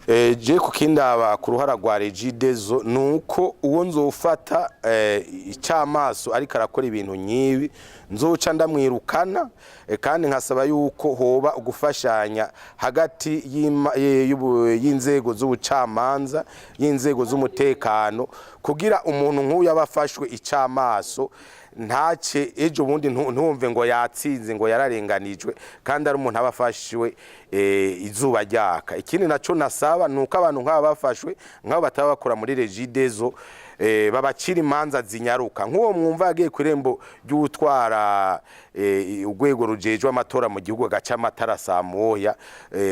Je kukindaba ku ruhara rwa Regideso nuko uwo nzofata icamaso ariko arakora ibintu nyibi, nzoca ndamwirukana, kandi nkasaba yuko hoba ugufashanya hagati y'inzego z'ubucamanza, y'inzego z'umutekano, kugira umuntu nk'uyu aba afashwe icamaso ntace ejo bundi ntumve ngo yatsinze, ngo yararenganijwe, kandi ari umuntu aba afashwe izuba ryaka. Ikindi naco nasaba nuko abantu nk'aba bafashwe, nk'abo bataba bakora muri Regideso, babacira imanza zinyaruka. Nk'uwo mwumva yagiye ku irembo ry'utwara urwego rujejwe amatora mu gihugu agaca amatara saa moya,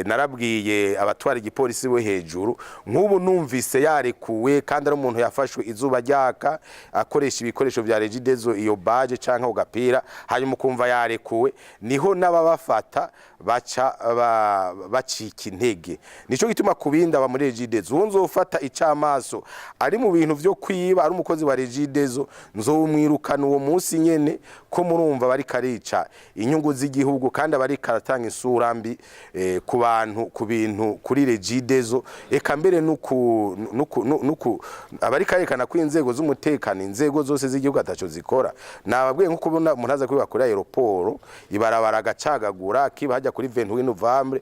narabwiye abatwara igipolisi bo hejuru, nk'ubu numvise yarekuwe kandi ari umuntu yafashwe izuba ryaka akoresha ibikoresho vya Regideso, iyo badge canke ako gapira, hanyuma ukumva yarekuwe, niho n'ababafata baca bacika intege. Nico gituma kubindi aba muri Regideso, uwo nzofata icamaso ari mu bintu vyo kwiba, ari umukozi wa Regideso, nzomwirukana uwo munsi nyene, ko murumva bariko arica inyungu z'igihugu, kandi abariko aratanga isura mbi ku bantu, ku bintu, kuri Regideso, eka mbere nuku abariko arekana ko inzego z'umutekano, inzego zose z'igihugu ataco zikora. Nababwiye nko kubona umuntu aza kwiba kuri aéroport, ibarabara agacagagura, akiba hajya kuri 28 novembre,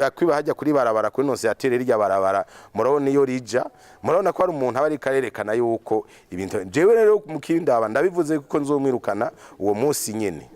akwiba hajya kuri barabara kuri Annonciateur, rirya barabara murabona iyo rija, murabona ko ari umuntu aba ariko arerekana yuko ibintu. Jewe rero mu kindaba ndabivuze kuko nzomwirukana uwo munsi nyene.